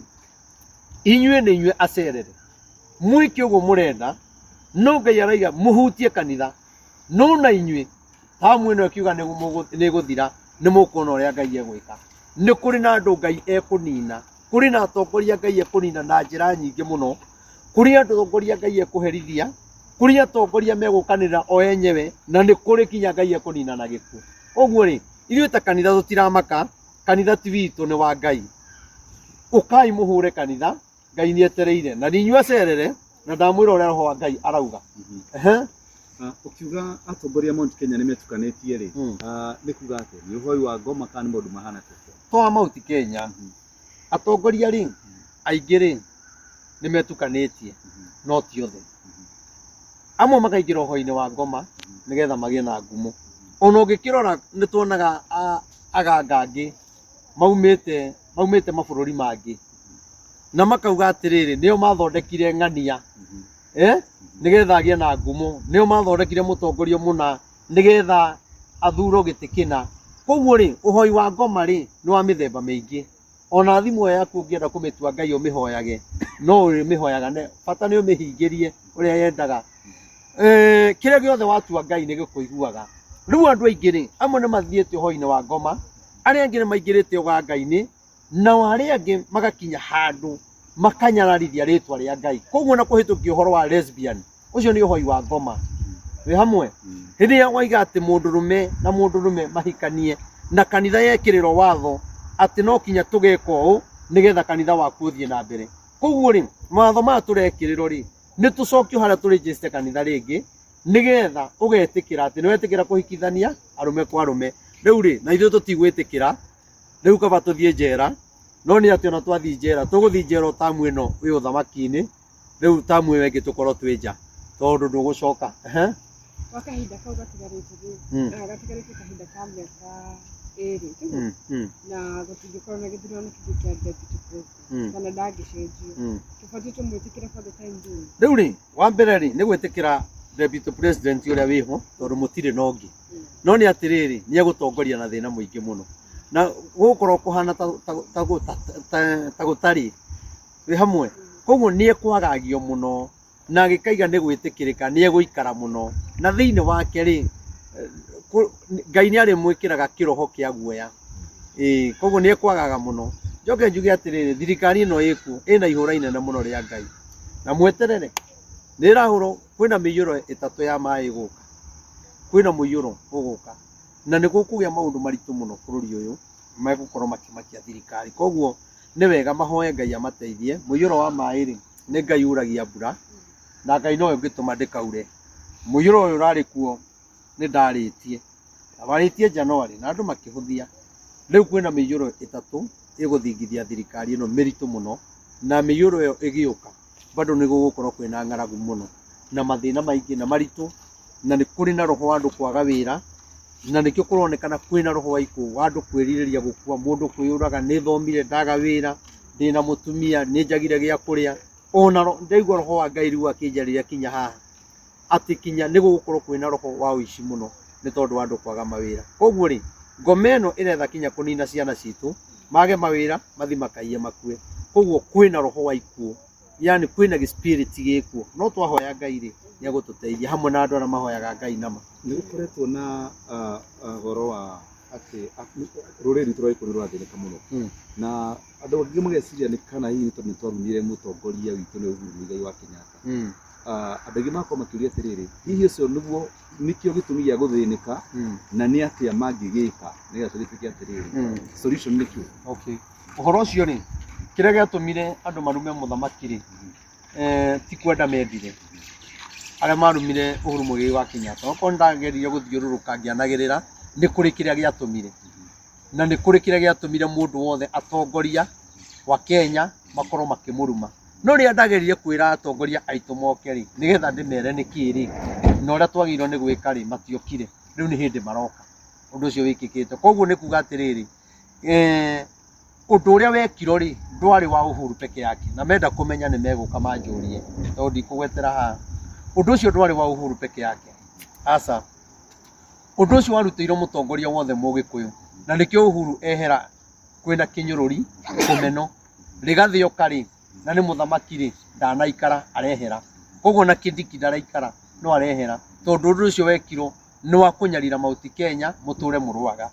inyuĩ nĩ inyuĩ acerere, mwĩke ũguo mũrenda, no Ngai araiga mũhutie kanitha, no na inyuĩ tamu ĩno ĩkiuga nĩ ĩgũthira, nĩ mũkuona ũrĩa Ngai egwĩka. Nĩ kũrĩ na andũ Ngai ekũnina, kũrĩ na atongoria Ngai ekũnina na njĩra nyingĩ mũno, kũrĩ atongoria Ngai ekũherithia, kũrĩ atongoria megũkanĩrĩra o enyewe, na nĩ kũrĩ kinya Ngai ekũnina na gĩkuũ. Ũguo rĩ, ithuĩ ta kanitha tũtiramaka, kanitha ti witũ nĩ wa Ngai. Ũkai mũhũre kanitha, Ngai nĩ etereire, na nĩ inyuĩ acerere, na ndamwĩra ũrĩa roho wa Ngai arauga. Ehe. Ũkiuga atongoria a Mount Kenya nĩ metukanĩtie rĩ, nĩ kuga atĩa? Nĩ ũhoi wa ngoma kana nĩ maũndũ mahana atĩa? To wa Mount Kenya, atongoria rĩ, aingĩ rĩ, nĩ metukanĩtie, no ti othe. Amwe makaingĩra ũhoi-inĩ wa ngoma nĩgetha magĩe na ngumo. Ona ũngĩkĩrora nĩ tuonaga aganga angĩ maumĩte maumĩte mabũrũri mangĩ na makauga atĩrĩrĩ, nĩo mathondekire ng'ania nĩgetha agĩe na ngumo, nĩo mathondekire mũtongoria mũna nĩgetha athurwo gĩtĩ kĩna. Koguo rĩ, ũhoi wa ngoma rĩ nĩ wa mĩthemba mĩingĩ. Ona thimũ ĩyo yaku ũngĩenda kũmĩtua Ngai ũmĩhoyage, no ũrĩmĩhoyaga, bata nĩ ũmĩhingĩrie ũrĩa yendaga. Kĩrĩa gĩothe watua Ngai nĩ gĩkũiguaga. Rĩu andũ aingĩ rĩ, amwe nĩ mathiĩte ũhoi-inĩ wa ngoma, arĩa angĩ nĩ maingĩrĩte ũganga-inĩ, nao arĩa angĩ magakinya handũ makanyararithia rĩtwa rĩa Ngai. Koguo na kũhĩtũkia ũhoro wa lesbian, ũcio nĩ ũhoi wa ngoma. Wĩ hamwe? Hĩndĩ ĩrĩa waiga atĩ mũndũrũme na mũndũrũme mahikanie, na kanitha yekĩrĩrwo watho atĩ no kinya tũgeka ũũ nĩgetha kanitha waku ũthiĩ na mbere. Koguo rĩ, mawatho maya tũrekĩrĩrwo rĩ, nĩ tũcokio harĩa tũrĩnjĩcite kanitha rĩngĩ, nĩgetha ũgetĩkĩra atĩ nĩ wetĩkĩra kũhikithania arũme kwa arũme. Rĩu rĩ, na ithuĩ tũtigwĩtĩkĩra, rĩu kaba tũthiĩ njera, no nĩ atĩ ona twathiĩ njera, tũgũthiĩ njera o tamu ĩno wĩ ũthamaki-inĩ, rĩu tamu ĩyo ĩngĩ tũkorwo twĩ nja, tondũ ndũgũcoka. Ehe. Gwa kahinda kau gatigarĩte rĩ, gatigarĩte kahinda ka mĩaka ĩrĩ, tiguo? Na gũtingĩkorwo na gĩthurano kĩngĩ kĩa deputy president, kana ndangĩcenjio. Tũbatiĩ tũmwĩtĩkĩre for the time being. Rĩu rĩ, wa mbere rĩ, nĩ gwĩtĩkĩra deputy president ũrĩa wĩho, tondũ mũtirĩ na ũngĩ. No nĩ atĩrĩrĩ, nĩ egũtongoria na thĩna mũingĩ mũno. Na gũgũkorwo kũhana ta gũtarĩ, wĩ hamwe. Koguo nĩ ekwagagio mũno, na agĩkaiga nĩ gwĩtĩkĩrĩka, nĩ egũikara mũno. Na thĩinĩ wake rĩ, Ngai nĩ arĩmwĩkĩraga kĩroho kĩa guoya. Ĩĩ, koguo nĩ ekwagaga mũno. Njoke njuge atĩrĩrĩ, thirikari ĩno ĩkuo, ĩna ihũra inene mũno rĩa Ngai. Na mweterere, nĩ ĩrahũrwo, kwĩna mĩiyũro ĩtatũ ya maĩ ĩgũka. Kwĩna mũiyũro ũgũka. Na nĩ gũkũgĩa maũndũ maritũ mũno bũrũri ũyũ, megũkorwo makĩmakia thirikari. Koguo nĩ wega mahoe Ngai amateithie. Mũiyũro wa maĩ rĩ, nĩ Ngai uragia mbura, na Ngai nowe ũngĩtũma ndĩkaure. Mũiyũro ũyũ ũrarĩ kuo nĩ ndarĩtie. Na warĩtie January na andũ makĩhũthia. Rĩu kwĩna mĩiyũro ĩtatũ ĩgũthingithia thirikari ĩno mĩritũ mũno, na mĩiyũro ĩyo ĩgĩũka bado nĩ gũgũkorwo kwĩna ng'aragu mũno na mathĩna maingĩ na maritũ, na nĩ kũrĩ na roho wa andũ kwaga wĩra, na nĩkĩo kũronekana kwĩna roho wa ikuũ, wa andũ kwĩrirĩria gũkua, mũndũ kwĩyũraga, nĩ thomire ndaga wĩra, ndĩna mũtumia, nĩ njagire gĩa kũrĩa. Ona ndaigua roho wa Ngai rĩu akĩnjarĩria kinya haha, atĩ kinya nĩ gũgũkorwo kwĩna roho wa ũici mũno nĩ tondũ wa andũ kwaga mawĩra. Koguo rĩ, ngoma ĩno ĩretha kinya kũnina ciana citũ, mage mawĩra, mathi makaiye makue. Koguo kwĩna roho wa ikuũ, yani kwĩna gĩ spirit gĩkuo. No twahoya Ngai rĩ, nĩ egũtũteithia hamwe na andũ arĩa mahoyaga Ngai nama. Nĩ gũkoretwo na ũhoro wa atĩ rũrĩrĩ rwitũ rwa Gĩkũyũ nĩ rũrathĩnĩka mũno. Na andũ angĩ mageciria nĩ kana hihi nĩ tondũ nĩ twarumire mũtongoria witũ nĩ Uhuru Muigai wa Kenyatta. Andũ aingĩ magakorwo makĩũria atĩrĩrĩ, hihi ũcio nĩguo nĩkĩo gĩtũmi gĩa gũthĩnĩka, na nĩ atĩa mangĩgĩka nĩgetha tũgĩtuĩke atĩrĩrĩ, solution nĩ kĩ? Okay. Ũhoro ũcio rĩ, kĩrĩa gĩatũmire andũ marume mũthamaki rĩ, ti kwenda mendire. Arĩa marumire Uhuru Muigai wa Kenyatta, okorwo nĩndageririe gũthiũrũrũka ngĩanagĩrĩra, nĩ kũrĩ kĩrĩa gĩatũmire. Na nĩ kũrĩ kĩrĩa gĩatũmire mũndũ wothe atongoria wa Kenya makorwo makĩmũruma. No rĩrĩa ndageririe kwĩra atongoria aitũ moke rĩ, nĩgetha ndĩmere nĩkĩ rĩ, na ũrĩa twagĩrĩirwo nĩ gwĩka rĩ, matiokire. Rĩu nĩ hĩndĩ maroka ũndũ ũcio wĩkĩkĩte. Koguo nĩ kuga atĩrĩrĩ, Ũndũ ũrĩa wekirwo rĩ ndwarĩ wa Uhuru peke yake, na menda kũmenya nĩ megũka manjũrie tondũ ndikũgwetera haha. Ũndũ ũcio ndwarĩ wa Uhuru peke yake, aca. Ũndũ ũcio warutĩirwo mũtongoria wothe Mũgĩkũyũ, na nĩkĩo Uhuru ehera kwĩna kĩnyũrũri kũmeno. Rigathĩ oka rĩ, na nĩ mũthamaki rĩ, ndanaikara arehera. Koguo na Kindiki ndaraikara no arehera, tondũ ũndũ ũcio wekirwo nĩ wa kũnyarira Mount Kenya mũtũre mũrũaga.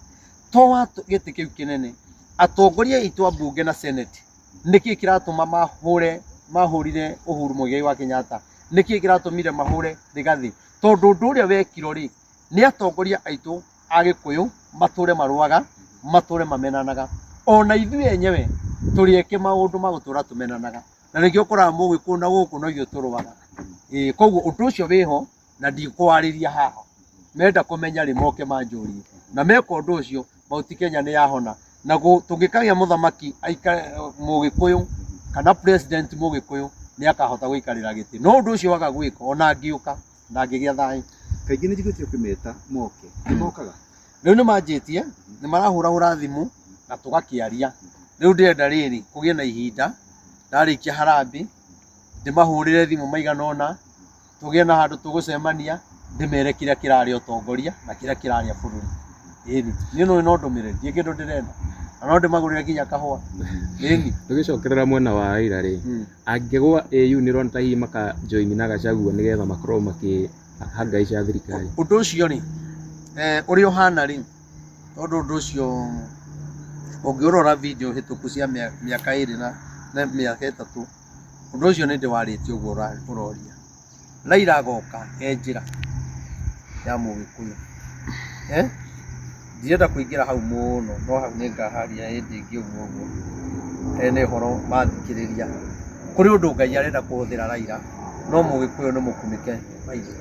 To wa gĩtĩ kĩu kĩnene, atongoria aitũ a mbunge na senate, nĩkĩ kĩratũma mahũre mahũrire Uhuru Muigai wa Kenyatta? Nĩkĩ kĩratũmire mahũre Rigathĩ? Tondũ ũndũ ũrĩa wekirwo rĩ, nĩ atongoria aitũ a Gĩkũyũ matũre marũaga, matũre mamenanaga. Ona ithuĩ enyewe tũrĩ eke maũndũ ma gũtũra tũmenanaga. Na nĩkĩo ũkoraga Mũgĩkũyũ na gũkũ no ithuĩ tũrũaga. Ĩĩ, koguo ũndũ ũcio wĩho na ndikwarĩria haha. Menda kũmenya rĩ moke manjũrie. Na meka ũndũ ũcio Mount Kenya nĩ yahona. Na tũngĩkagĩa mũthamaki aikare Mũgĩkũyũ kana president Mũgĩkũyũ nĩ akahota gũikarĩra gĩtĩ. No ũndũ ũcio waga gwĩka ona angĩũka ndangĩgĩa thayũ. Kaingĩ nĩ njiguĩte ũkĩmeta moke, nĩ mokaga? Rĩu nĩ manjĩtie, nĩ marahũrahũra thimũ na tũgakĩaria. Rĩu ndĩrenda rĩrĩ kũgĩe na ihinda ndarĩkia harambee ndĩmahũrĩre thimũ maigana ũna, tũgĩe na handũ tũgũcemania ndĩmere kĩrĩa kĩrarĩa ũtongoria na kĩrĩa kĩrarĩa bũrũri. Ĩni, niĩ no no ndũmĩrĩri, ndirĩ kĩndũ ndĩrenda. Na no ndĩmagũrĩre nginya kahũa. Ĩni. Tũgĩcokerera mwena wa Raila rĩ, angĩgwa AU nĩ ũrona ta hihi maka join na Gachagua nĩgetha makorwo makĩhangaica thirikari? Ũndũ ũcio rĩ, ũrĩa ũhana rĩ, tondũ ũndũ ũcio ũngĩũrora video hĩtũku cia mĩaka 2 na mĩaka 3, ũndũ ũcio nĩ ndĩwarĩtie ũguo ũroria. Raila agoka e njĩra ya Mũgĩkũyũ. Ndirenda kũingĩra hau mũno, no hau nĩ ngaharia hĩndĩ ĩngĩ ũguo ũguo. Nĩ ũhoro mathikĩrĩria. Kũrĩ ũndũ Ngai arenda kũhũthĩra Raila, no Mũgĩkũyũ nĩ mũkunĩke maitho.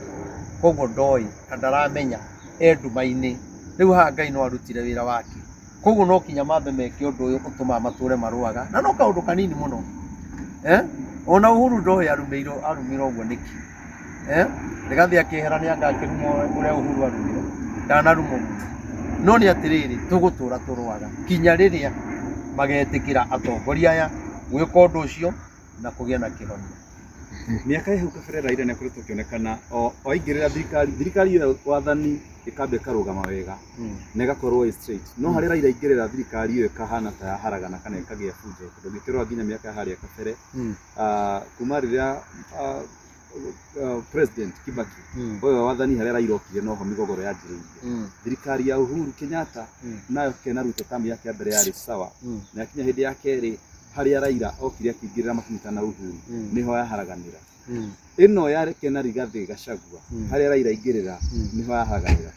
Koguo ndoĩ na ndaramenya e nduma-inĩ. Rĩu haha Ngai no arutire wĩra wake. Koguo no kinya mambe meke ũndũ ũyũ ũtũmaga matũre marũaga, na no kaũndũ kanini mũno. Ona Uhuru ndoĩ arumĩirwo ũguo nĩkĩ. Rigathĩ akĩehera nĩ anga akĩruma ũrĩa Uhuru arumirwo, ndanaruma ũguo. No nĩ atĩrĩrĩ, tũgũtũra tũrũaga kinya rĩrĩa magetĩkĩra atongoria aya gwĩka ũndũ ũcio na kũgĩa na kĩhonia. Mĩaka ya hau kabere Raila nĩ akoretwo akĩonekana o aingĩrĩra thirikari, thirikari ĩyo wathani ĩkamba ĩkarũgama wega na ĩgakorwo ĩ straight. No harĩa Raila aingĩrĩra thirikari ĩyo ĩkahana ta yaharagana kana ĩkagĩa bunjo, tondũ ũngĩkĩrora nginya mĩaka ya harĩa kabere, kuma rĩrĩa President Kibaki oyo wathani harĩa Raila okire noho mĩgogoro yanjĩrĩirie. Thirikari ya Uhuru Kenyatta nayo kena Ruto tamu yake ya mbere yarĩ sawa, na yakinya hĩndĩ ya kerĩ harĩa Raila okire akĩingĩrĩra makĩnyitana Uhuru nĩho yaharaganĩra. Ĩno ya Kena Rigathĩ Gachagua harĩa Raila aingĩrĩra nĩho yaharaganĩra.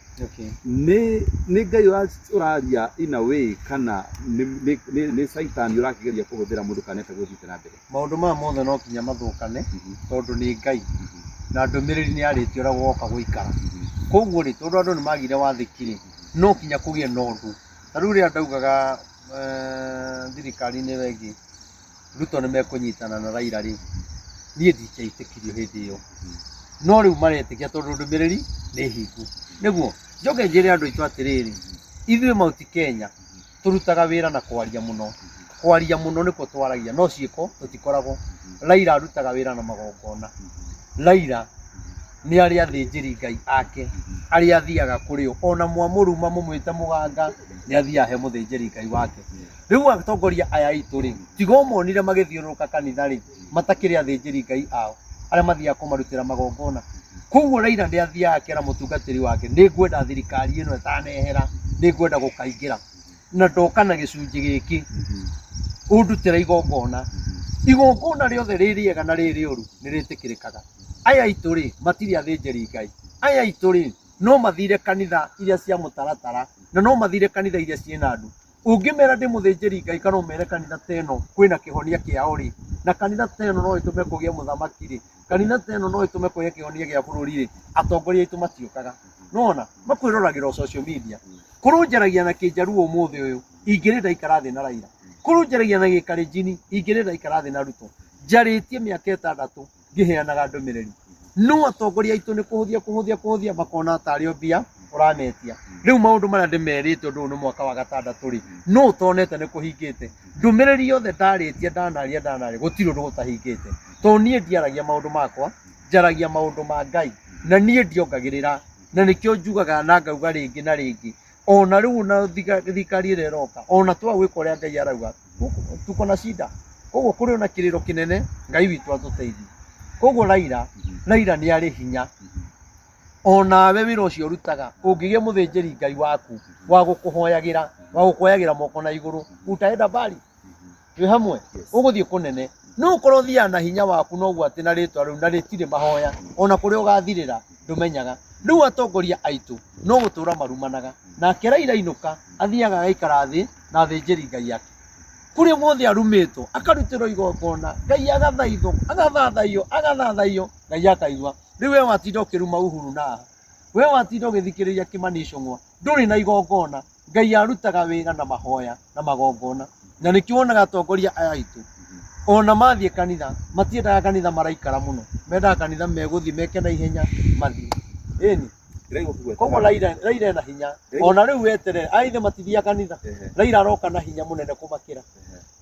Nĩ Ngai ũraria in a way kana nĩ Caitani ũrakĩgeria kũhũthĩra mũndũ kana nĩatĩa gũthiĩte na mbere? Maũndũ maya mothe no kinya mathũkane tondũ nĩ Ngai na ndũmĩrĩri nĩ yarĩtie ũrĩa gũgoka gũikara. Koguo rĩ, tondũ andũ nĩ magire wathĩki rĩ, no kinya kũgĩe na ũndũ. Ta rĩu rĩrĩa ndaugaga thirikari-inĩ ĩyo ĩngĩ Ruto nĩ mekũnyitana na Raila rĩ, niĩ ndingĩaitĩkirio hĩndĩ ĩyo. No rĩu maretĩkia tondũ ndũmĩrĩri nĩ hingu. Nĩguo njoke njĩre andũ aitũ atĩrĩrĩ, ithuĩ Mount Kenya tũrutaga wĩra na kwaria mũno. Kwaria mũno nĩkuo twaragia, no ciĩko tũtikoragwo. Raila arutaga wĩra na magongona. Raila nĩ arĩ athĩnjĩri Ngai ake arĩa athiaga kũrĩ o, ona mwamũruma mũmwĩte mũganga nĩ athiaga he mũthĩnjĩri Ngai wake. Rĩu atongoria aya aitũ rĩ, tiga ũmonire magĩthiũrũrũka kanitha rĩ, matakĩrĩ athĩnjĩri Ngai ao arĩa mathiaga kũmarutĩra magongona. Koguo Raila nĩ athiaga akera mũtungatĩri wake, nĩ ngwenda thirikari ĩno ĩtanehera, nĩ ngwenda gũkaingĩra na ndoka na gĩcunjĩ gĩkĩ ũndutĩra igongona. Igongona rĩothe rĩ rĩega na rĩ rĩũru nĩ rĩtĩkĩrĩkaga. Aya aitũ rĩ, matirĩ athĩnjĩri Ngai. Aya aitũ rĩ, no mathire kanitha iria cia mũtaratara na no mathire kanitha iria ciĩna andũ. Ũngĩmera ndĩ mũthĩnjĩri Ngai kana ũmere kanitha ta ĩno kwĩna kĩhonia kĩao rĩ, na kanitha ta ĩno no ĩtũme kũgĩe mũthamaki rĩ, kanitha ta ĩno no ĩtũme kũgĩe kĩhonia gĩa bũrũri rĩ, atongoria aitũ matiũkaga. Nĩwona? Makwĩroragĩra o social media. Korwo njaragia na Kĩnjaruo ũmũthĩ ũyũ, ingĩrĩ ndaikara thĩ na Raila. Korwo njaragia na Gĩkalenjini, ingĩrĩ ndaikara thĩ na Ruto. Njarĩtie mĩaka 6 ngĩheanaga ndũmĩrĩri. No atongoria aitũ nĩ kũhũthia kũhũthia kũhũthia makona tarĩ o mbia ũrametia. Rĩu maũndũ marĩa ndĩmerĩte ũndũ ũyũ nĩ mwaka wa gatandatũ rĩ, no ũtonete nĩ kũhingĩte. Ndũmĩrĩri yothe ndarĩtie, ndanaria, ndanaria, gũtirĩ ũndũ gũtahingĩte. Tondũ niĩ ndiaragia maũndũ makwa, njaragia maũndũ ma Ngai. Na niĩ ndiongagĩrĩra. Na nĩkĩo njugaga na ngauga rĩngĩ na rĩngĩ. Ona rĩu na thirikari ĩrĩa ĩroka, ona twaga gwĩka ũrĩa Ngai arauga, tuko na shida. Koguo kũrĩ ona kĩrĩro kĩnene, Ngai witũ atũteithie. Koguo Raila, Raila nĩ arĩ hinya. Onawe wĩra ũcio ũrutaga, ũngĩgĩa mũthĩnjĩri Ngai waku wa gũkũhoyagĩra, wa gũkuoyagĩra moko na igũrũ, utaenda mbali. Twĩ hamwe? Ũgũthiĩ kũnene. No ũkorwo ũthiaga na hinya waku noguo atĩ na rĩtwa rĩu na rĩtirĩ mahoya, ona kũrĩa ũgathirĩra ndũmenyaga. Rĩu atongoria aitũ no gũtũra marumanaga. Nake Raila ainũka athiaga agaikara thĩ na athĩnjĩri Ngai ake. Kũrĩa guothe arumĩtwo, akarutĩrwo igongona, Ngai agathaithwo, agathathaiyo, agathathaiyo, Ngai akaigua. Rĩu we watinda ũkĩruma Uhuru na we watinda ũgĩthikĩrĩria Kimani Ichung'wa, ndũrĩ na igongona. Ngai arutaga wĩra na mahoya na magongona. Na nĩkĩo wonaga atongoria aya aitũ ona mathiĩ kanitha matiendaga kanitha maraikara mũno, mendaga kanitha megũthiĩ meke na ihenya mathiĩ. Ĩni koguo Raila, Raila ena hinya ona rĩu weterere aithe matithiaga kanitha, Raila aroka na hinya mũnene kũmakĩra,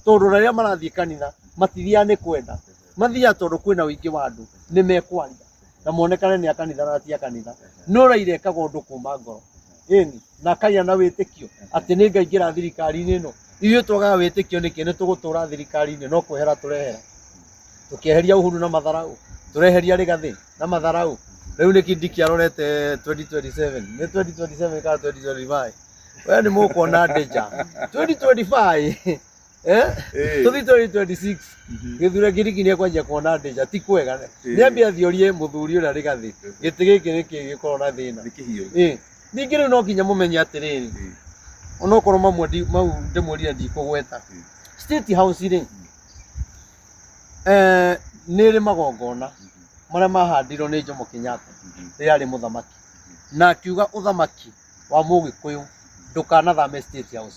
tondũ rĩrĩa marathiĩ kanitha matithiaga nĩ kwenda, mathiaga tondũ kwĩna ũingĩ wa andũ nĩ mekwaria na monekane nĩ a kanitha na ti a kanitha. No Raila ekaga ũndũ kuma ngoro. Ĩni na akagĩa na wĩtĩkio atĩ nĩ ngaingĩra thirikari-inĩ ĩno. Ithuĩ twagaga wĩtĩkio nĩkĩ? Nĩ tũgũtũra thirikari-inĩ no kwehera tũrehera, tũkĩeheria Uhuru na matharaũ, tũreheria Rigathĩ na matharaũ. Rĩu nĩ Kindiki arorete 2027, nĩ 2027 kana 2025? We nĩ mũkuona ndeja 2025, tũthiĩ 2026 gĩthure Kindiki nĩ ekwanjia kuona ndeja ti kwega. Nĩ ambie athiĩ orie mũthuri ũrĩa Rigathĩ, gĩtĩ gĩkĩ nĩkĩ gĩkorwo na thĩna? Ningĩ rĩu no nginya mũmenye atĩrĩrĩ, onokorwo mamwe mau ndĩmwĩrire ndikũgweta, State House rĩ, nĩ ĩrĩ magongona marĩa mahandirwo nĩ Jomo Kenyatta rĩrĩa arĩ mũthamaki, na akiuga ũthamaki wa Mũgĩkũyũ ndũkanathame State House.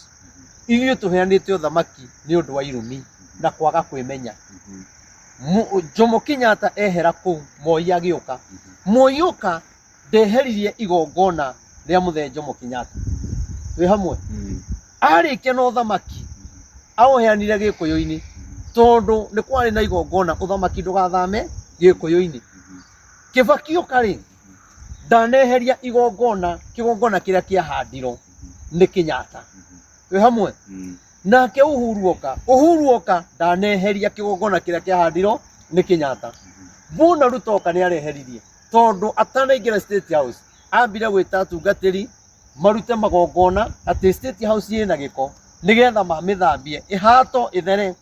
Ithuĩ tũheanĩte ũthamaki nĩ ũndũ wa irumi na kwaga kwĩmenya. Jomo Kenyatta ehera kũu, Moi agĩũka. Moi oka ndeheririe igongona rĩa mũthee Jomo Kenyatta. Twĩ hamwe? Arĩkia na ũthamaki aũheanire Gĩkũyũ-inĩ, tondũ nĩ kwarĩ na igongona ũthamaki ndũgathame Gĩkũyũ-inĩ. Kĩbaki oka rĩ, ndaneheria igongona, kĩgongona kĩrĩa kĩahandirwo nĩ Kenyatta. Twĩ hamwe? Nake Uhuru oka, Uhuru oka ndaneheria kĩgongona kĩrĩa kĩahandirwo nĩ Kenyatta. Mbona Ruto oka nĩ areheririe, tondũ atanaingĩra State House ambire gwĩta atungatĩri marute magongona atĩ State House ĩna gĩko nĩgetha mamĩthambie ĩhato ĩthere.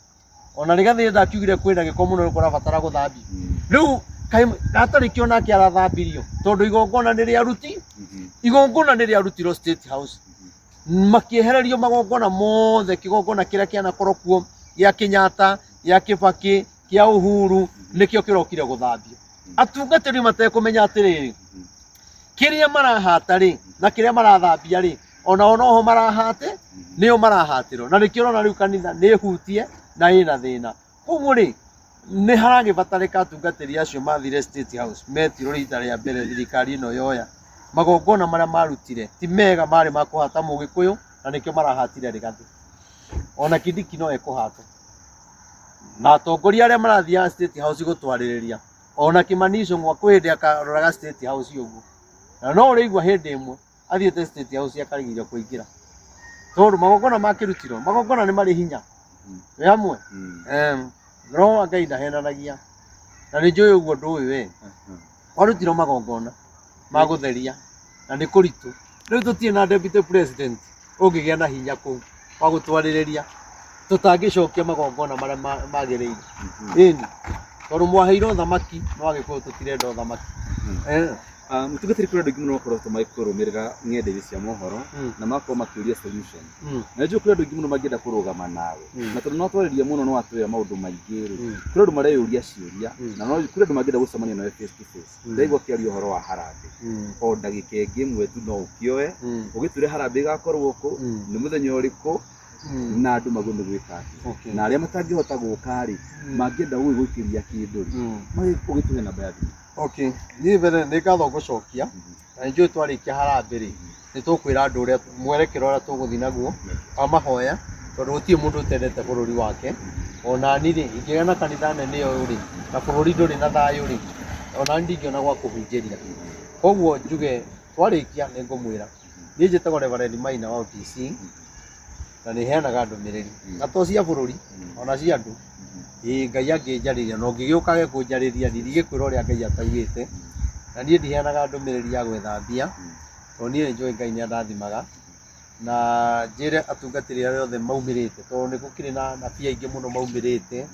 Ona Rigathĩ ndakiugire kwĩna gĩko mũno kũrabatara gũthambio. Rĩu gatarĩ kĩo nake arathambirio, tondũ igongona nĩ rĩaruti, igongona nĩ rĩarutirwo State House, makĩehererio magongona mothe, kĩgongona kĩrĩa kĩanakorwo kuo gĩa Kenyatta, gĩa Kibaki, kĩa Uhuru, nĩkĩo kĩrokire gũthambio. Atungatĩri matekũmenya atĩrĩrĩ, kĩrĩa marahata rĩ na kĩrĩa marathambia rĩ, ona noho marahate, nĩo marahatĩrwo. Na nĩkĩo ũrona rĩu kanitha nĩ hutie na ĩna thĩna. Koguo rĩ, nĩ haragĩbatarĩka atungatĩri acio mathire State House metirwo rita rĩa mbere thirikari ĩno yoya magongona marĩa marutire ti mega, marĩ ma kũhata Mũgĩkũyũ, na nĩkĩo marahatire Rigathĩ. Ona Kindiki no ekũhatwo, na atongoria arĩa marathiaga State House gũtwarĩrĩria, ona Kimani Ichung'wa kwĩ hĩndĩ akaroraga State House ũguo, na no ũrĩigua hĩndĩ ĩmwe athiĩte State House akarigĩrĩrio kũingĩra, tondũ magongona makĩrutirwo, magongona nĩ marĩ hinya. Wĩ hamwe? Roho wa Ngai ndahenanagia, na nĩ njũĩ ũguo ndũĩ we. Warutirwo magongona ma gũtheria na nĩ kũritũ. Rĩu tũtirĩ na deputy president ũngĩgĩa na hinya kũu wa gũtwarĩrĩria, tũtangĩcokia magongona marĩa magĩrĩire. Ĩni tondũ mwaheirwo ũthamaki, no Agĩkũyũ tũtirenda ũthamaki. Mũtungatĩri, kũrĩ andũ aingĩ mũno makoretwo magĩkũrũmĩrĩra ng'enda-inĩ cia mohoro na magakorwo makĩũria solution. Na njũĩ kũrĩ andũ aingĩ mũno mangĩenda kũrũgama nawe, na tondũ no twarĩria mũno, no watwĩra maũndũ maingĩ rĩ, kũrĩ andũ mareyũria ciũria, na no kũrĩ andũ mangĩenda gũcemania nawe face to face. Ndaigua ũkĩaria ũhoro wa harambee, o ndagĩka ĩngĩ ĩmwe tu no ũkĩoe ũgĩtwĩre harambee ĩgakorwo kũ, nĩ mũthenya ũrĩkũ, na andũ maguo nĩ gwĩka atĩa, na arĩa matangĩhota gũka rĩ, mangĩenda gũgĩgũikĩria kĩndũ rĩ, ũgĩtũhe namba ya thimũ. Okay, niĩ mbere nĩ ngatho ngũcokia, na nĩ njũĩ twarĩkia harambee rĩ, Nĩ tũkwĩra andũ ũrĩa mwerekero ũrĩa tũgũthiĩ naguo wa mahoya, tondũ gũtirĩ mũndũ ũtendete bũrũri wake. Ona niĩ rĩ, ingĩgĩa na kanitha nene ũyũ rĩ, na bũrũri ndũrĩ na thayũ rĩ, ona niĩ ndingĩona gwa kũhunjĩria. Koguo njuge twarĩkia nĩ ngũmwĩra. Niĩ njĩtagwo Reverend Maina wa OTC na nĩ heanaga ndũmĩrĩri na to cia bũrũri ona cia andũ. Ĩĩ Ngai angĩnjarĩria na ũngĩgĩũkage kũnjarĩria ndigĩkwĩra ũrĩa Ngai ataugĩte. Na niĩ ndiheanaga ndũmĩrĩri ya gwetha mbia, tondũ niĩ nĩ njũĩ Ngai nĩ andathimaga. Na njĩre atungatĩri arĩa othe maumĩrĩte, tondũ nĩ gũkĩrĩ na anabii aingĩ mũno maumĩrĩte,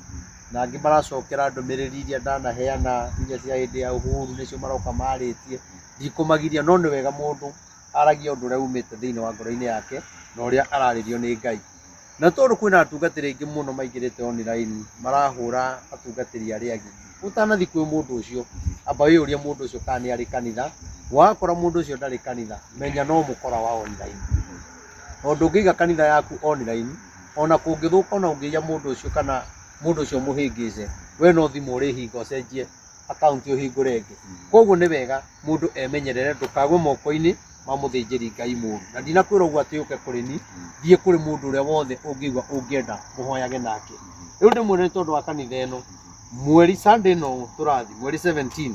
na angĩ maracokera ndũmĩrĩri iria ndanaheana iria cia hĩndĩ ya Uhuru nĩcio maroka marĩtie. Ndikũmagiria, no nĩ wega mũndũ aragie ũndũ ũrĩa umĩte thĩinĩ wa ngoro-inĩ yake na ũrĩa ararĩrio nĩ Ngai. Na tondũ kwĩna atungatĩri aingĩ mũno maingĩrĩte online marahũra atungatĩri arĩa angĩ, ũtanathiĩ kwĩ mũndũ ũcio amba wĩyũrie mũndũ ũcio kana nĩ arĩ kanitha. Wakora mũndũ ũcio ndarĩ kanitha, menya no mũkora wa online. Tondũ ndũngĩiga kanitha yaku online, ona kũngĩthũka ona ũngĩiya mũndũ ũcio kana mũndũ ũcio mũhĩngĩce, we no thimũ ũrĩhinga ũcenjie account ũhingũre ĩngĩ. Koguo nĩ wega mũndũ emenyerere ndũkagwe moko-inĩ ma mũthĩnjĩri Ngai mũru. Na ndinakwĩra ũguo atĩ ũke kũrĩ ni, thiĩ kũrĩ mũndũ ũrĩa wothe ũngĩigua ũngĩenda mũhoyage nake. Rĩu ndĩmwĩre nĩ tondũ wa kanitha ĩno, mweri Sunday ĩno tũrathiĩ, mweri 17,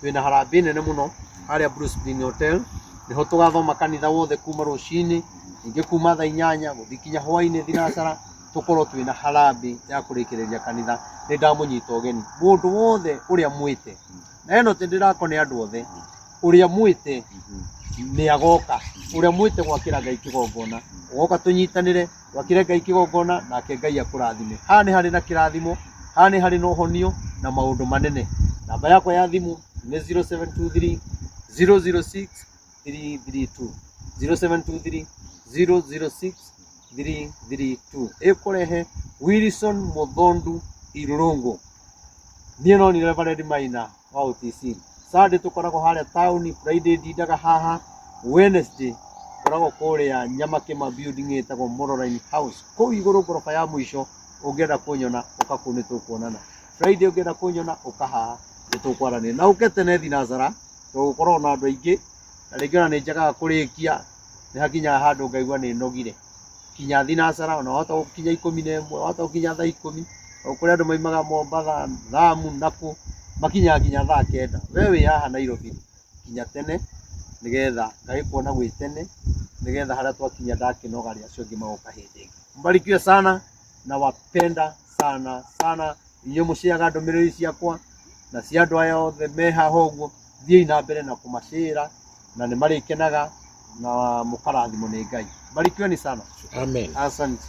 twĩna harambee nene mũno harĩa Blue Spring Hotel, nĩho tũgathoma kanitha wothe kuma rũcinĩ, ningĩ kuma thaa 8 gũthiĩ kinya hwainĩ thinacara, tũkorwo twĩna harambee ya kũrĩkĩrĩria kanitha. Nĩ ndamũnyita ũgeni mũndũ wothe ũrĩa mwĩte, na ĩno ti ndĩrakwo nĩ andũ othe, ũrĩa mwĩte nĩ agoka, ũrĩa mwĩte gwakĩra Ngai kĩgongona, ũgoka tũnyitanĩre gwakĩre Ngai kĩgongona, nake Ngai akũrathime. Haha nĩ harĩ na kĩrathimo, haha nĩ harĩ na ũhonio na maũndũ manene. Namba yakwa ya thimũ nĩ 0723 006 332, 0723 006 332. Ĩkũrehe Wilson Muthondu Irũrũngũ. Niĩ no nĩ Reverend Maina wa OTC. Sunday tũkoragwo harĩa taũni, Friday ndindaga haha, Wednesday ngoragwo kũrĩa Nyamakĩma building ĩtagwo Moroline House, kũu igũrũ ngoroba ya mũico. Ũngĩenda kũnyona ũka kũu nĩ tũkuonana. Friday ũngĩenda kũnyona ũka haha nĩ tũkwaranĩria. Na ũke tene thinacara, tondũ gũkoragwo na andũ aingĩ, na rĩngĩ ona nĩ njagaga kũrĩkia, nĩ hakinyaga handũ ngaigua nĩ nogire. Kinya thinacara, ona wahota gũkinya 11, wahota gũkinya thaa 10, o kũrĩa andũ maimaga Mombatha, Lamu, nakũ, makinyaga nginya thaa 9. We wĩ haha Nairobi, kinya tene, nĩgetha ngagĩkuona gwĩ tene, nĩgetha harĩa twakinya ndakĩnoga rĩ, acio angĩ magoka hĩndĩ ĩngĩ. Mbarikiwe sana na wapenda sana sana. Inyuĩ mũciaga ndũmĩrĩri ciakwa na cia andũ aya othe me haha ũguo, thiĩi na mbere na kũmacĩra na nĩ marĩkenaga na mũkarathimwo nĩ Ngai. Mbarikiweni sana. Amen. Asante.